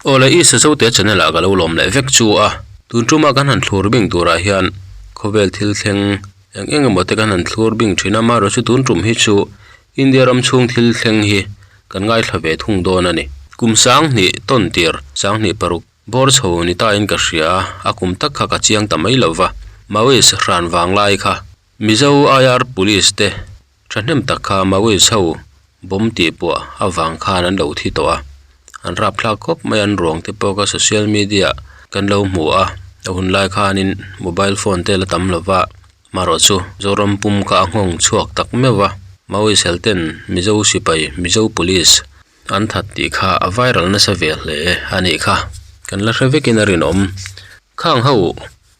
Awle i Sazote channel ah ka lo lawm leh vek chu a, tun tuma kan han thlur bing turah hian khawvel thil thleng eng eng emaw te kan han thlur bing thin a, amaherawh chu tun tum hi chu India ram chhung thil thleng hi kan ngaithla ve thung dawn a ni. Kum sanghnih tawn tir sanghnih paruk bawr chho ni ta in ka hria a, a kum tak kha ka chiang ta mai lova, Maoist hran vang lai kha Mizo IR Police te Thahnem tak kha Maoist ho bomb tih puah avang khan an lo thi tawh a, an rapthlak khawp mai an ruang te pawh kha social media kan lo hmu a, a hun lai khanin mobile phone te la tam lova, marawh chu Zoram pum kha a nghawng chhuak tak meuh va, Maoist hel ten Mizo sipai, Mizo police an that tih kha a viral nasa ve hle a nih kha, kan la hre vekin a rinawm. Khang ho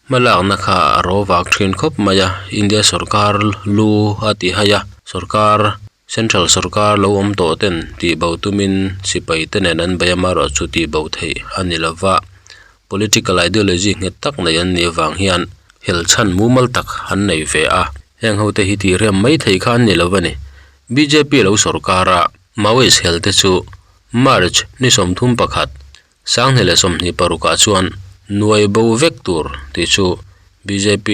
Hmalakna kha a ro vak thin khawp mai a, India sorkar lu a ti hai a, sorkar, central sorkar lo awm tawh ten tihbo tumin sipai te nen an bei a, amaherawh chu tihbo theih a ni lova, political ideology nghet tak nei an nih avang hian hel chhan mumal tak an nei ve a, heng ho te hi tih rem mai theih kha an ni lo a ni. Bjp lo sorkar a, Maoist hel te chu March ni 31, Sanghnih leh 26 ah chuan nuai bo vek tur tih chu bjp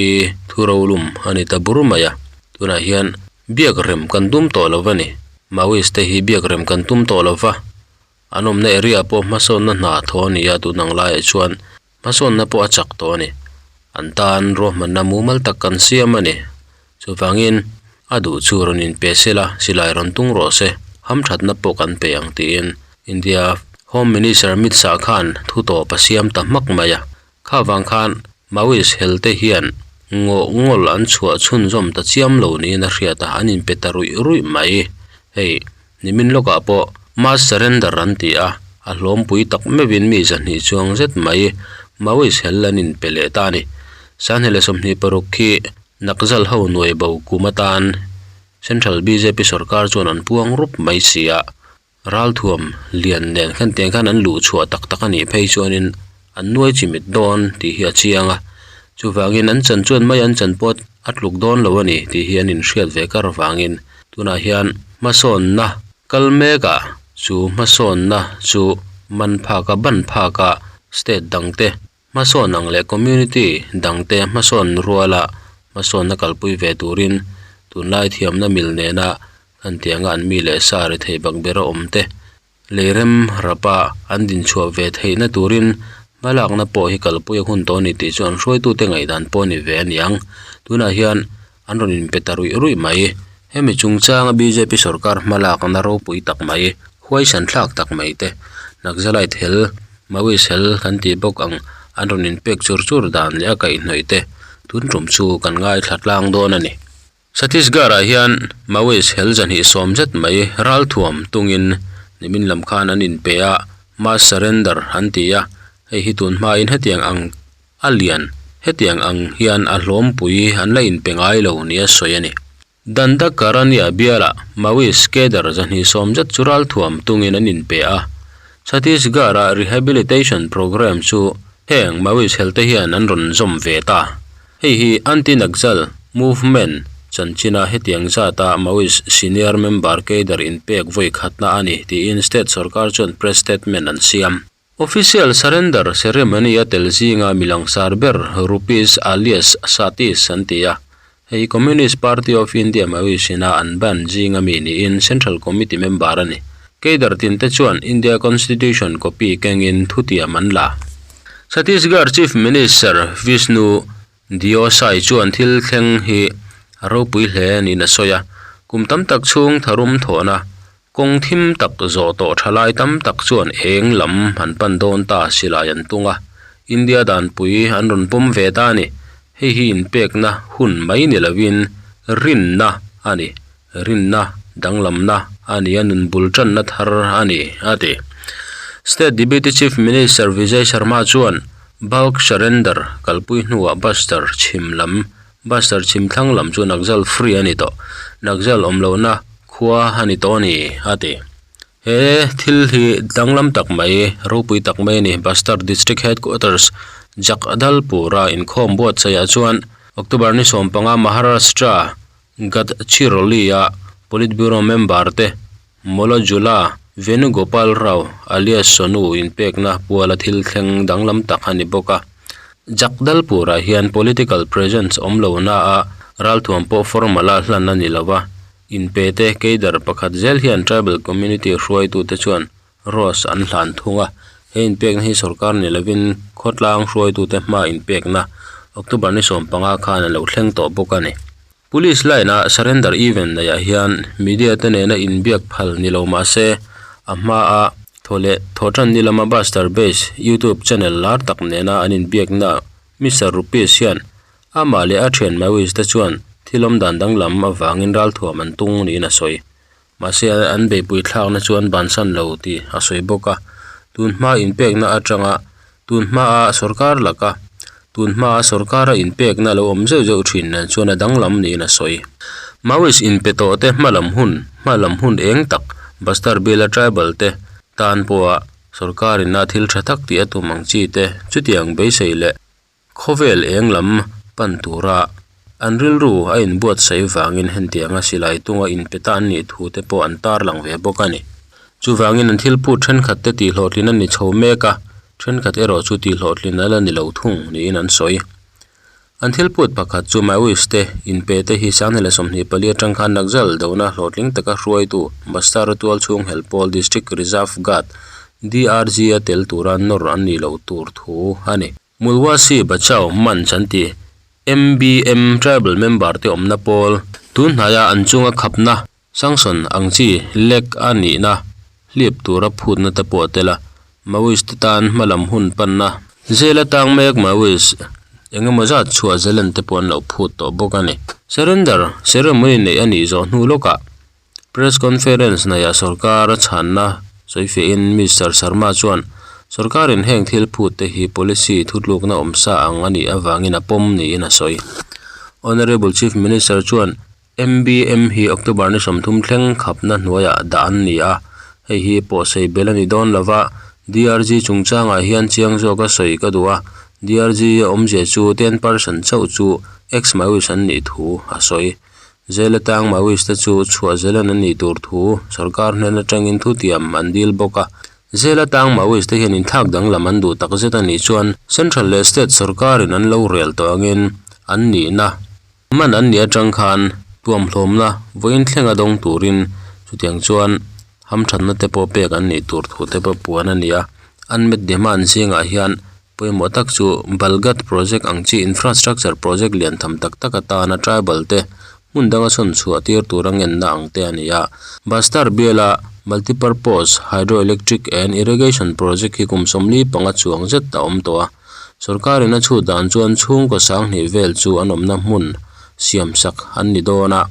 thu rolum a ni ta bur mai a, tunah hian biak rem kan tum tawh lo va ni. Maoist te hi biak rem kan tum tawh lo va, an awmna area pawh hmasawnna hna thaw a ni a, tun ang laiah chuan hmasawnna pawh a chak tawh a ni. An tan ruahmanna mumal tak kan siam a ni. Chuvangin a duh chu rawn inpe sela, silai rawn tung rawh se, hamthatna pawh kan pe ang tiin India Home Minister Amit Shah khan thu tawp a siam ta hmak mai a. Kha vang khan Maoist hel te hian ngawh ngawl an chhuah chhunzawm ta chiam lo niin a hriat a, an inpe ta ruih ruih mai. Hei, nimin lawkah pawh mass surrender an ti a, a hlawmpui tak meuhin mi zahnih chuang zet mai Maoist hel an inpe leh ta a ni. Sanghnih leh 26 khi Naxal ho nuai bo kum atan Central bjp sorkar chuan an puang rup mai si a, ralthuam lian nen khan tiang khan an luh chhuah tak tak a nih phei chuanin an nuai chimit dawn tih hi a chiang a, chuvangin an chan chuan mai an chan pawh a tluk dawn lo a ni tih hi an inhriat ve kar vangin tunah hian hmasawnna kal mekah chu hmasawnna chu man phaka ban phaka state dangte Hmasawn ang leh community dangte hmasawn ruala hmasawnna kalpui ve turin tunlai thiamna mil nena kan tianga an mi leh sa ri thei bak bera awm te leirem rapa an dinchhuah ve theihna turin hmalakna pawh hi kalpui a hun tawh a ni tih chu an hruaitute ngaihdan pawh a ni ve a niang. Tunah hian an rawn inpe ta ruih ruih mai. Hemi chungchanga bjp sorkar hmalakna ropui tak mai, huaisan thlak tak mai te, Naxalite hel, Maoist hel kan tih bawk ang an rawn inpek chur chur dan leh a kaihhnawih te tun tum chu kan ngaithla tlang dawn a ni. Chhattisgarh ah hian Maoist hel zahnih sawm zet mai ralthuam tungin nimin lam khan an inpe a, mass surrender an ti a, hei hi tun hmain hetiang ang A lian, hetiang ang hian a hlawmpui an la inpe ngai lo nia sawi a ni. Dandakaranya bialah Maoist cadre 170 zet chu ralthuam tungin an inpe a. Chhattisgarh-a rehabilitation programme chu heng Maoist helte hian an rawn zawm ve ta. Hei hi anti-Naxal movement chanchina hetiang zata Maoist senior member cadre inpek vawi khatna a ni tiin state sorkar chuan press statement an siam. Official surrender ceremony a tel zinga mi langsar ber Rupees alias Satish an ti a, hei Communist Party of India Maoist ina an ban zinga mi niin Central Committee member a ni. Cadre tin te chuan India Constitution copy kengin thutiam an la. Chhattisgarh Chief Minister Vishnu Deo Sai chuan thil thleng hi a ropui hle niin a sawi a, kum tam tak chhung tharum thawhna Kawng thim tak zawh tawh thalai tam tak chuan eng lam an pan dawn ta silai an tung a, India danpui an rawn pawm ve ta a ni. Hei hi inpekna hun mai ni lovin rinna a ni, rinna danglamna a ni a, nun bul tanna thar a ni, a ti. State Deputy Chief Minister Vijay Sharma chuan bulk surrender kalpui hnuah Bastar chhim lam Buster chhim thlang lam chu Naxal free a ni tawh. Naxal awm lohna khua a ni tawh a ni, a ti. He thil hi danglam tak mai, ropui tak mai a ni. Bastar District Headquarters Jagdalpur-a inkhawm buatsaihah chuan October ni 15 Maharashtra Gadchiroli-a Politburo member te Molojula. Venugopal Rao alias Sonu inpekna puala thil thleng danglam tak a ni bawk a. Jagdalpur-ah hian political presence awm lo na a ralthuam pawh formal a hlan a ni lo a, inpe te cadre pakhat zel hian tribal community hruaitute chuan rose an hlan thung a, he inpekna hi sorkar ni lovin khawtlang hruaitute hma inpekna October ni sawmpanga khan a lo thleng tawh bawk a ni. Police line a surrender event neih ah hian media te nena inbiak phal ni lo mah se a hma a thaw leh thaw tan ni lama Buster Base youtube channel lar tak nena an inbiakna Mister Rupees hian amah leh a thian Maoist te chuan thil awm dan danglam avangin ralthuam an tung niin a sawi. Mahse an beihpui thlakna chu an bansan lo tih a sawi bawk a, tun hma inpekna atanga tun hmaa sorkar laka tun hmaa sorkara inpekna lo awm zeuh zeuh thin nen chuan a danglam niin a sawi. Maoist inpe tawh te hmalam hun hmalam hun eng tak Bastar Biala tribal te tan pawha sorkarin a thil tha tak tih a tum ang chi te chutiang beisei leh Khawvel eng lam pan tura an rilru a inbuatsaih vangin hentianga silai tunga inpe ta an nih thu te pawh an tarlang ve bawk a ni. Chuvangin an thil phut thenkhat te tihhlawhtlin a ni chho mek a, thenkhat erawh chu tihhlawhtlin a la ni lo thung niin an sawi. An thil phut pakhat chu Maoist te inpe te hi Sanghnih leh 24 atang khan Naxal dona hlawhtling taka hruaitu Bastar tualchhung helpawl District Reserve Guard, DRG, a tel tura nawr an nih loh tur thu a ni. Mulwasi Bachao Manch an ti. MBM tribal member te awmna pawl tun hnaia an chunga khapna sanction ang chi lek a nihna hlip tura phutna te pawh a tel a. Maoist te tan hmalam hun panna zel atang mek Maoist engemaw zat chhuah zelen te pawh an lo phut tawh bawk a ni. Surrender ceremony neih a nih zawh hnu lawkah Press conference hnaihah sorkar a chhanna sawifiahin Mister Sharma chuan sorkarin heng thil phut te hi policy thutlukna awmsa ang a nih avangin a pawm niin a sawi. Honourable Chief Minister chuan MBM hi October ni 30 thleng khapna hnuaiah dah an ni a, hei hi pawhsei bel a ni dawn lova, DRG chungchangah hian chiang zawka sawi ka duh a, DRG a awmzia chu 10% chauh chu ex-Maoist an nih thu a sawi. Jail atang Maoist te chu chhuah zelan an nih tur thu sorkar hnen atangin thutiam an dil bawk a. Jail atang Maoist te hian inthlak danglam an duh tak zet a nih chuan Central leh State sorkarin an lo rel tawh angin an nihna man an nih atang khan tuamhlawmna vawiin thlenga dawng turin chutiang chuan hamthatna te pawh pek an nih tur thu te pawh puan a ni a. Unmet demand zingah hian Pawimawh tak chu Balghat project ang chi infrastructure project lian tham tak tak atana tribal te hmun danga sawn chhuah tir tura ngenna ang te a ni a. Bastar biala multipurpose hydroelectric and irrigation project hi kum 45 chuang zet a awm tawh a. Sorkarin a chhut dan chuan chhungkaw sanghnih vel chu an awmna hmun siamsak an ni dawn a.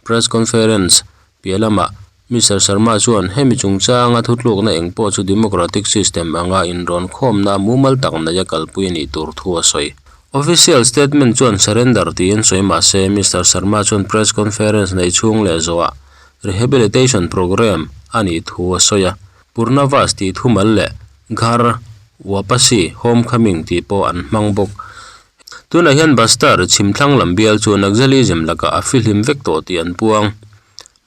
Press conference piah lamah Mister Sharma chuan hemi chungchanga thutlukna eng pawh chu democratic system anga inrawn khawmna mumal tak neia kalpui a nih tur thu a sawi. Official statement chuan surrender tiin sawi mah se Mister Sharma chuan press conference nei chhung leh zawhah rehabilitation programme a nih thu a sawi a, Purnavas tih thumal leh Ghar Wapasi, homecoming, tih pawh an hmang bawk. Tunah hian Bastar chhimthlang lam bial chu Naxalism lakah a fihlim vek tawh tih an puang.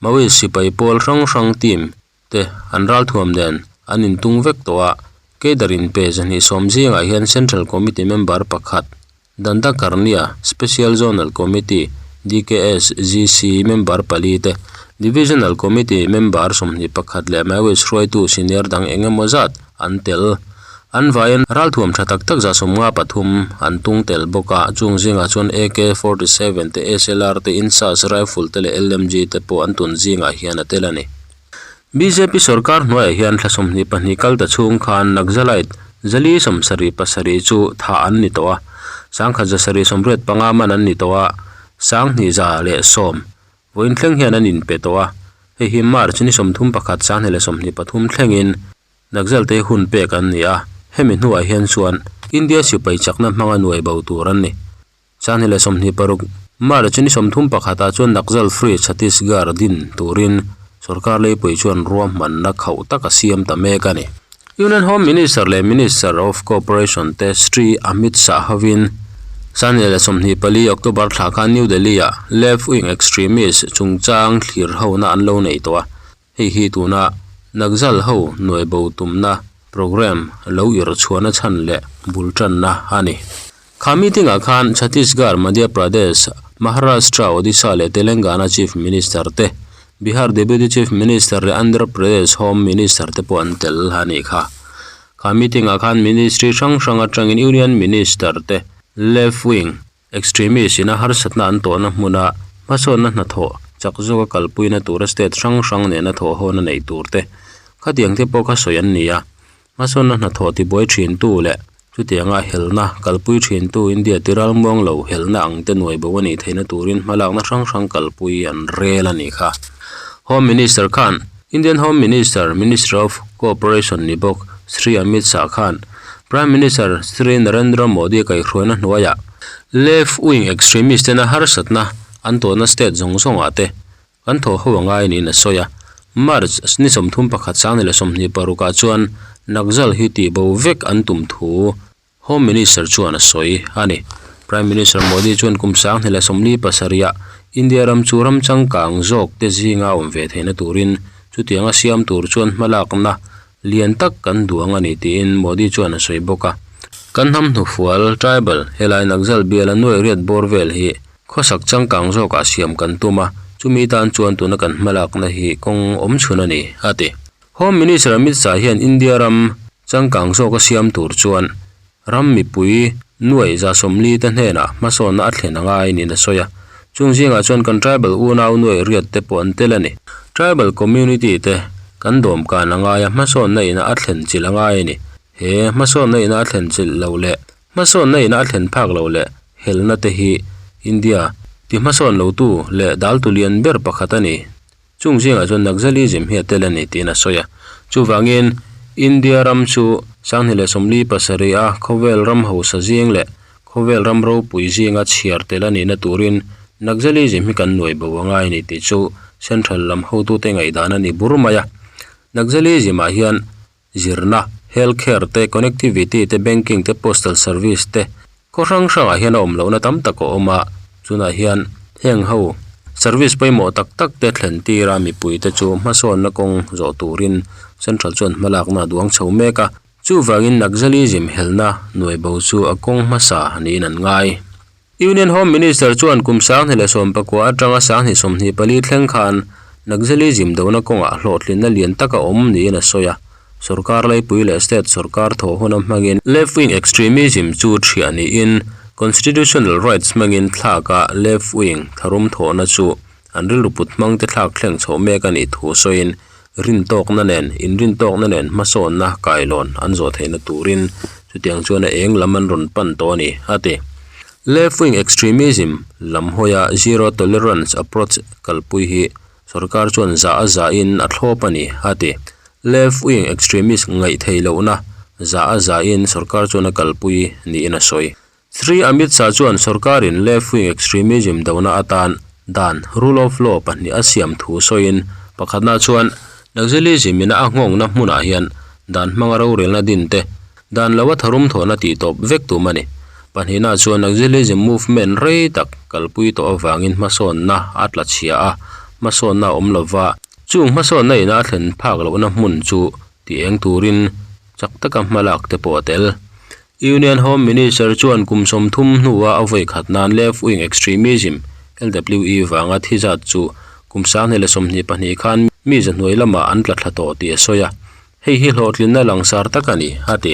Maoist sipai pawl hrang hrang team te an ralthuam nen an intung vek tawh a, cadre inpe 210 zingah hian Central Committee member pakhat Dandakarnya Special Zonal Committee, DKSZC, member pali te, Divisional Committee member 21 leh Maoist hruaitu senior dang eng emaw zat an tel. An vaiin ralthuam tha tak tak 53 an tung tel bawk a, chung zingah chuan AK 47 te, SLR te, INSAS rifle te leh LMG te pawh an tun zingah hian a tel a ni. Bjp sorkar hnuaiah hian thla 22 kal ta chhung khan Naxalite 477 chu thah an ni tawh a, 1785 man an ni tawh a, 2110 vawiin thleng hian an inpe tawh a, hei hi March ni 31 2023 thlengin Naxal te hun pek an ni a, hemi hnuah hian chuan India sipai chakna hmanga nuai bo tur an ni. 2026 March ni 31 ah chuan Naxal Free Chhattisgarh din turin sorkar leipui chuan ruahmanna khauh tak a siam ta mek a ni. Union Home Minister leh Minister of Cooperation te Shri Amit Shah hovin 2024 October thla khan New Delhi-ah Left Wing Extremist chungchang thlir hona an lo nei tawh a, Hei hi tuna Naxal ho nuai bo tumna programme lo irh chhuahna chhan leh bul tanna a ni. Kha meeting ah khan Chhattisgarh, Madhya Pradesh, Maharashtra, Odisha leh Telangana Chief Minister te, Bihar Deputy Chief Minister leh Andhra Pradesh Home Minister te pawh an tel a nih kha. Kha meeting ah khan Ministry hrang hrang atangin Union Minister te Left Wing Extremist ina harsatna an tawhna hmuna hmasawnna hnathawh chak zawka kalpuina tura state hrang hrang nena thawhhawna neih tur te khatiang te pawh kha sawi an ni a. Hmasawnna hnathawh tibuai thintu leh chutianga helna kalpui thintu India tiral muang lo helna ang te nuai bo a nih theihna turin hmalakna hrang hrang kalpui an rel a nih kha. Home Minister khan Indian Home Minister, Ministry of Cooperation ni bawk Shri Amit Shah khan Prime Minister Shri Narendra Modi kaihhruaina hnuaiah Left Wing Extremist tena harsatna an tawhna state zawng zawngah te kan thawh ho a ngai niin a sawi a. March ni 31 2026 ah chuan Naxal hi tihbo vek an tum thu Home Minister chuan a sawi a ni. Prime Minister Modi chuan kum 2047 ah India ram chu ram changkang zawk te zinga awm ve theihna turin chutianga siam tur chuan hmalakna lian tak kan duang a ni tiin Modi chuan a sawi bawk a. Kan hnam hnufual, tribal, helai Naxal biala nuai riat bawr vel hi khawsak changkang zawkah siam kan tum a, chumi tan chuan tuna kan hmalakna hi kawng awm chhun a ni, a ti. Home Minister Amit Shah hian India ram changkang zawka siam tur chuan ram mipui nuai 40 te hnenah hmasawnna a thlen a ngai niin a sawi a. Chung zingah chuan kan tribal unau nuai riat te pawh an tel a ni. Tribal community te kan dawmkan a ngai a, hmasawnna ina a thlen chilh a ngai a ni. He hmasawnna ina a thlen chilh lo leh hmasawnna ina a thlen phak lo leh helna te hi India ti hmasawn lotu leh daltu lian ber pakhat a ni. Chung zingah chuan Naxalism hi a tel a ni tiin a sawi a. Chuvangin, India ram chu 2047 a khawvel ram hausa zing leh khawvel ram ropui zinga chhiar tel a nihna turin Naxalism hi kan nuai bo a ngai a ni tih chu Central lam hotute ngaihdan a ni bur mai a. Naxalism ah hian Zirna, Health Care te, Connectivity te, Banking te, Postal Service te khaw hrang hrangah hian a awm lohna tam tak a awm a, tunah hian heng ho service pawimawh tak tak te thlen tir a mipui te chu hmasawnna kawng zawh turin Central chuan hmalakna a duang chho mek a, chuvangin Naxalism helna nuai bo chu a kawng hmasa niin an ngai. Union Home Minister chuan kum 2019 atanga 2024 thleng khan Naxalism dona kawngah hlawhtlinna lian tak a awm niin a sawi a. Sorkar laipui leh state sorkar thawh huna hmangin left-wing extremism chu thiah niin constitutional rights hmangin thlaka left-wing tharum thawhna chu an rilru put hmangte thlak thleng chhoh mek a nih thu sawiin rintawkna nen inrintawkna nen hmasawnna kailawn an zawh theihna turin chutiang chuan a eng lam an rawn pan tawh a ni, a ti. Left-wing extremism lam hawia zero tolerance approach kalpui hi sorkar chuan zah a zahin a thlawp a ni, a ti. Left-wing extremist ngaih theih lohna zah a zahin sorkar chuan a kalpui niin a sawi. Shri Amit Shah chuan sorkarin left-wing extremism dona atan dan, rule of law, pahnih a siam thu sawiin pakhatna chuan Naxalism ina a nghawngna hmunah hian dan hmanga rorelna din te, Dan lo a tharum thawhna tih tawp vek tum a ni. Pahnihna chuan Naxalism movement rei tak kalpui tawh avangin hmasawnna a tla chhia a, hmasawnna a awm lova, chung hmasawnna ina a thlen phak lohna hmun chu ti eng turin chak taka hmalak te pawh a tel. Union Home Minister chuan kum 30 hnua a vawi khat nan Left Wing Extremism, LWE, vanga thi zat chu kum 2022 khan mi zahnuai lamah an tla thla tawh tih a sawi a. Hei hi hlawhtlinna langsar tak a ni, a ti.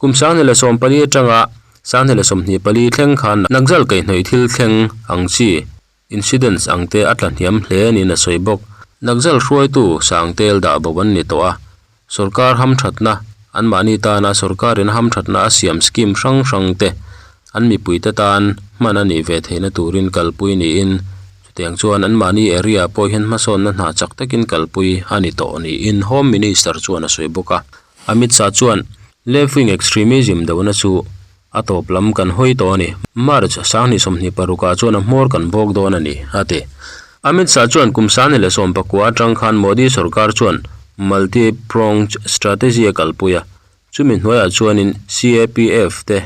Kum 2014 atanga 2024 thleng khan Naxal kaihhnawih thil thleng ang chi, incidents, ang te a tla hniam hle niin a sawi bawk. Naxal hruaitu Sangtel dah bo an ni tawh a, sorkar hamthatna, anmahni tana sorkarin hamthatna a siam scheme hrang hrang te an mipuite tan hman a nih ve theihna turin kalpui niin Chutiang chuan anmahni area pawh hian hmasawnna hna chak takin kalpui a ni tawh niin Home Minister chuan a sawi bawk a. Amit Shah chuan, Left wing extremism dona chu a tawp lam kan hawi tawh a ni. March 2026 ah chuan a hmawr kan bawk dawn a ni, a ti. Amit Shah chuan kum 2019 atang khan Modi sorkar chuan multi-pronged strategy a kalpui a, chumi hnuaiah chuanin CAPF te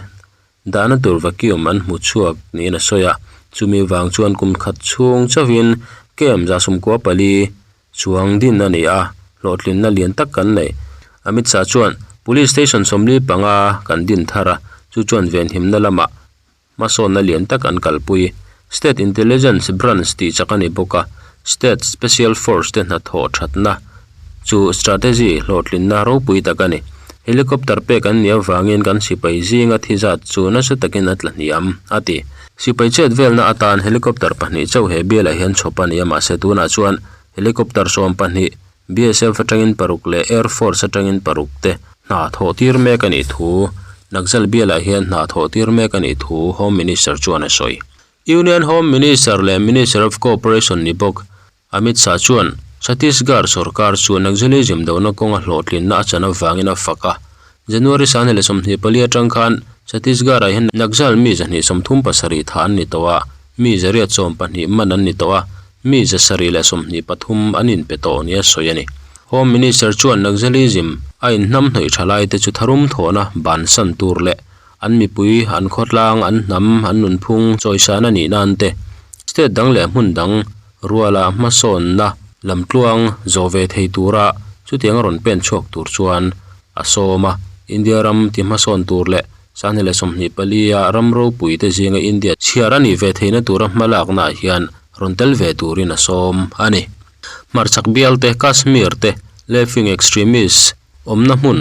Dahna tur vacuum an hmu chhuak niin a sawi a, chumi vang chuan kum khat chhung chauhin camp 94 chuang din a ni a. Hlawhtlinna lian tak kan nei. Amit Shah chuan, Police station 45 kan din thar a, chu chuan venhimna lamah hmasawnna lian tak an kalpui. State Intelligence Branch tih chak a ni bawk a, State Special Force te hnathawh thatna chu strategy hlawhtlinna ropui tak a ni. Helicopter pek an nih avangin kan sipai zinga thi zat chu nasa takin a tla hniam, a ti. Sipai chet velna atan helicopter pahnih chauh he bialah hian chhawp a ni a, mahse tunah chuan helicopter 12, BSF atangin paruk leh Air Force atangin paruk te hna thawh tir mek a nih thu Naxal bialah hian hna thawh tir mek a nih thu Home Minister chuan a sawi. Union Home Minister leh Minister of Cooperation ni bawk Amit Shah chuan Chhattisgarh sorkar chu Naxalism dohna kawnga hlawhtlinna a chan avangin a fak a. January 2024 atang khan Chhattisgarh-ah hian Naxal mi 237 thah an ni tawh a, mi 120 man an ni tawh a, mi 723 an inpe tawh nia sawi a ni. Home Minister chuan Naxalism a inhnamhnawih tha laite chu tharum thawhna bansan tur leh an mipui, an khawtlang, an hnam, an nunphung chawisan a nih nan te, state dang leh hmun dang ruala hmasawnna lamtluang zawh ve thei tura chutiang a rawn pen chhuak tur chuan a sawm a. India ram ti hmasawn tur leh 2024 a ram ropui te zinga India chhiar a nih ve theihna tura hmalaknaah hian rawn tel ve turin a sawm a ni. Hmarchhak bial te, Kashmir te, left-wing extremist awmna hmun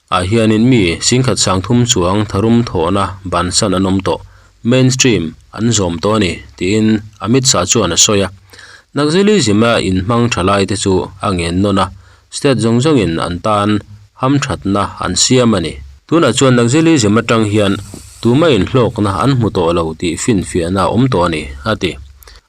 ah hianin mi 10,300 chuang tharum thawhna bansan an awm tawh, mainstream an zawm tawh a ni, tiin Amit Shah chuan a sawi a. Naxalism a inhmang tha lai te chu a ngen nawn a, state zawng zawngin an tan hamthatna an siam a ni. Tunah chuan Naxalism atang hian tuma inhlawkna an hmu tawh lo tih finfiahna a awm tawh a ni, a ti.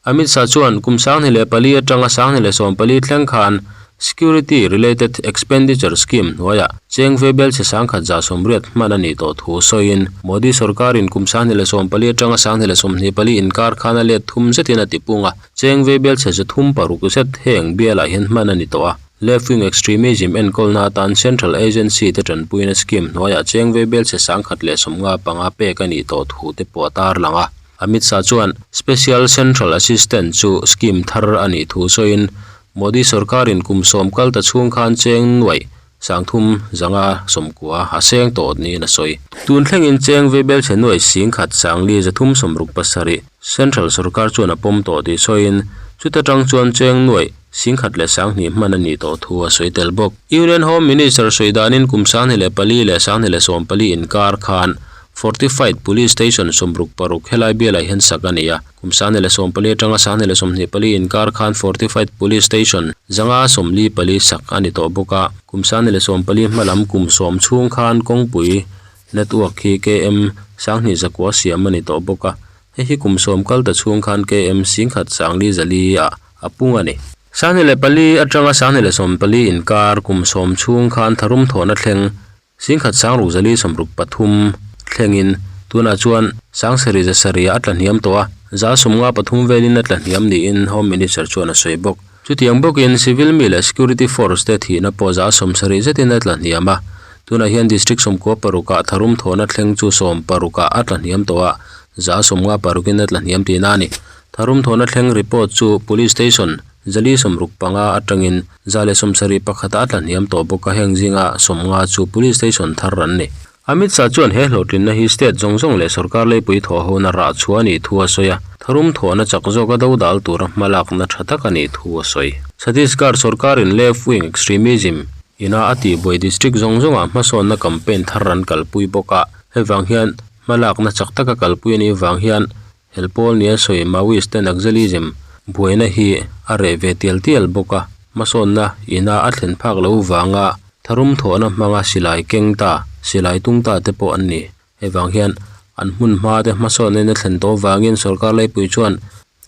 Amit Shah chuan kum 2004 atanga 2014 thleng khan Security Related Expenditure Scheme hnuaiah cheng vebel chhe 1180 hman a nih tawh thu sawiin Modi sorkarin kum 2014 atanga 2024 inkar khan a let thum zetin a tipung a, cheng vebel chhe 306 zet heng bialah hian hman a ni tawh a. Left Wing Extremism enkawlna atan Central Agency te tanpuina scheme hnuaiah cheng vebel chhe 155 pek a nih tawh thu te pawh a tarlang a. Amit Shah chuan Special Central Assistant chu scheme thar a nih thu sawiin Modi sorkarin kum sawm kal ta chhung khan cheng nuaih 3,590 a seng tawh niin a sawi. Tun thlengin cheng veibelchhe nuaih 1,437 Central sorkar chuan a pawm tawh tih sawiin chuta tang chuan cheng nuaih 1,002 hman a nih tawh thu a sawi tel bawk. Union Home Minister sawi danin kum 2004 leh 2014 inkar khan Fortified Police Station 66 helai bialah hian sak a ni a. Kum 2014 atanga 2024 inkar khan Fortified Police Station 544 sak a ni tawh bawk a. Kum 2014 hmalam kum sawm chhung khan kawngpui network hi KM 2100 siam a ni tawh bawk a. Hei hi kum sawm kal ta chhung khan KM 1154 ah a pung a ni. 2004 atanga 2014 inkar kum sawm chhung khan tharum thawhna thleng 16,663 thlengin tunah chuan 7,700 a tla hniam tawh a, 53 velin a tla hniam niin Home Minister chuan a sawi bawk. Chutiang bawkin civil mi leh security force te thihna pawh 70 zetin a tla hniam a, tunah hian district 16 ah tharum thawhna thleng chu 16 ah a tla hniam tawh a, 56 in a tla hniam tihna a ni. Tharum thawhna thleng report chu police station 465 atangin 171 a tla hniam tawh bawk a, heng zinga 50 chu police station thar an ni. Amit Shah chuan he hlawhtlinna hi state zawng zawng leh sorkar leipui thawh hona rah chhuah a nih thu a sawi a, tharum thawhna chak zawka do dal tura hmalakna tha tak a nih thu a sawi. Chhattisgarh sorkarin left wing extremism ina a tihbuai district zawng zawngah hmasawnna campaign thar an kalpui bawk a, hei vang hian hmalakna chak taka kalpui a nih vang hian Helpawl nia sawi Maoist te Naxalism buaina hi a reh ve tial tial bawk a, hmasawnna ina a thlen phak lo vanga tharum thawhna hmanga silai keng ta, silai tung ta te pawh an ni. Hei vang hian an hmun hma te hmasawnna in a thlen tawh vangin sorkar leipui chuan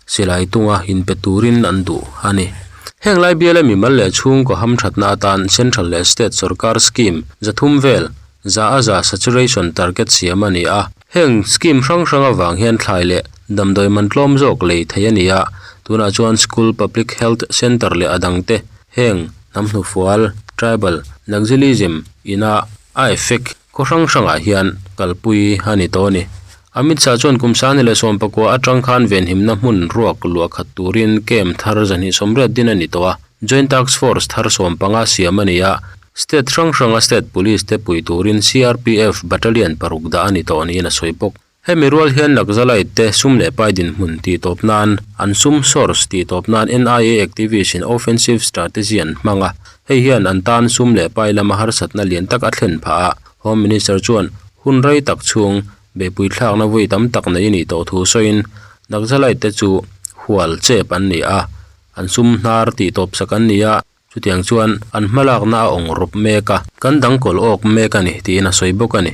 silai tunga inpe turin an duh a ni. Heng lai biala mimal leh chhungkaw hamthatna atan Central leh State sorkar scheme 300 vel za a za saturation target siam a ni a. Heng scheme hrang hrang avang hian thlai leh damdawi man tlawm zawk lei thei a ni a, tunah chuan school, public health centre leh a dangte heng hnam hnufual, tribal, Naxalism ina a effect khaw hrang hrangah hian kalpui a ni tawh a ni. Amit Shah chuan kum 2019 atang khan venhimna hmun ruak luah khat turin camp thar 280 din a ni tawh a. Joint Task Force thar 15 siam a ni a, state hrang hranga state police te pui turin CRPF battalion paruk dah a ni tawh niin a sawi bawk. Hemi rual hian Naxalite te sum leh pai dinhmun tih tawp nan, an sum source tih tawp nan NIA activist in offensive strategy an hmang a, hei hian an tan sum leh pai lama harsatna lian tak a thlen phah a. Home Minister chuan hun rei tak chhung beihpui thlakna vawi tam tak nei a nih tawh thu sawiin Naxalite te chu hual chep an ni a, an sum hnar tih tawp sak an ni a, chutiang chuan an hmalakna a awng rawp mek a, kan dang kawl awk mek a ni tiin a sawi bawk a ni.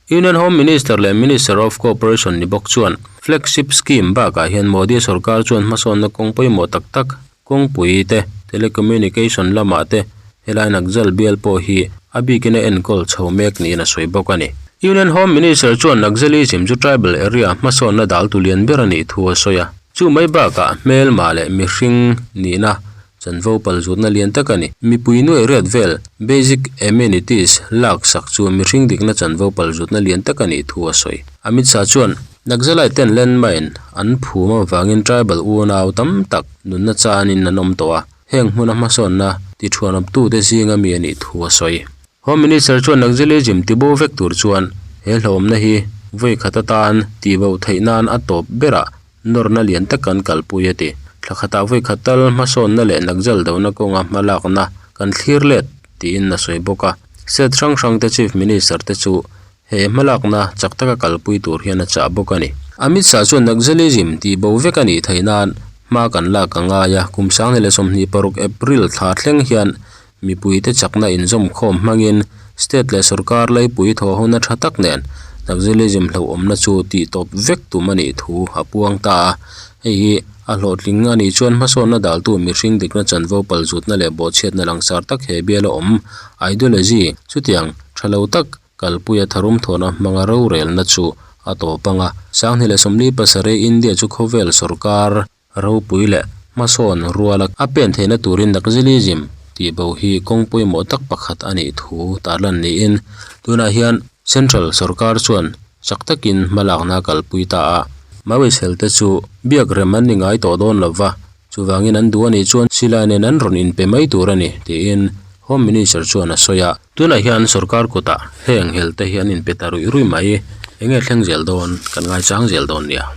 Union Home Minister leh Minister of Cooperation ni bawk chuan Flagship Scheme bakah hian Modi sorkar chuan hmasawnna kawng pawimawh tak tak kawngpui te, telecommunication lamah te helai Naxal bial pawh hi a bikin a enkawl chho mek niin a sawi bawk a ni. Union Home Minister chuan Naxalism chu tribal area hmasawnna daltu lian ber a nih thu a sawi a, chu mai bakah hmelma leh mihring nihna Chanvo palzutna lian tak a ni. Mipui nuaih riat vel, basic amenities, lak sak chu mihring dikna chanvo palzutna lian tak a nih thu a sawi. Amit Shah chuan, Naxalite ten landmine an phum avangin tribal unau tam tak nunna chanin an awm tawh a, heng hmuna hmasawnna tithuanawptute zinga mi a nih thu a sawi. Home Minister chuan Naxalism tibo vek tur chuan he hlauhawmna hi vawi khat atan tihbo theih nan a tawp berah Nawrna lian tak kan kalpui a ti. Thla khatah vawi khat tal hmasawnna leh Naxal dohna kawnga hmalakna kan thlir let tiin a sawi bawk a. State hrang hrang te Chief Minister te chu he hmalakna chak taka kalpui tur hian a chah bawk a ni. Amit Shah chuan Naxalism tih bo vek a nih theih nan hma kan lak a ngai a, kum 2026 April thla thleng hian Mipuite chakna inzawmkhawm hmangin state leh sorkar leipui thawhhona tha tak nen Naxalism hlauhawmna chu tihtawp vek tum a nih thu a puang ta a. Hei hi a hlawhtling a nih chuan hmasawnna daltu mihring dikna chanvo palzutna leh bawhchhiatna langsar tak he biala awm ideology chutiang tha lo tak Kalpuia tharum thawhna hmanga rorelna chu a tawp ang a. 2047 India chu khawvel sorkar Ropui leh hmasawn ruala a pen theihna turin Naxalism tih bo hi kawng pawimawh tak pakhat a nih thu tarlan niin tunah hian Central sorkar chuan chak takin hmalakna a kalpui ta a. Maoist helte chu biak rem an ni ngai tawh dawn lo va, chuvangin an duh a nih chuan silai nen an rawn inpe mai tur a ni tiin Home Minister chuan a sawi a. Tunah hian sorkar kutah heng helte hi an inpe ta ruih ruih mai, enge thleng zel dawn kan ngaichang zel dawn nia.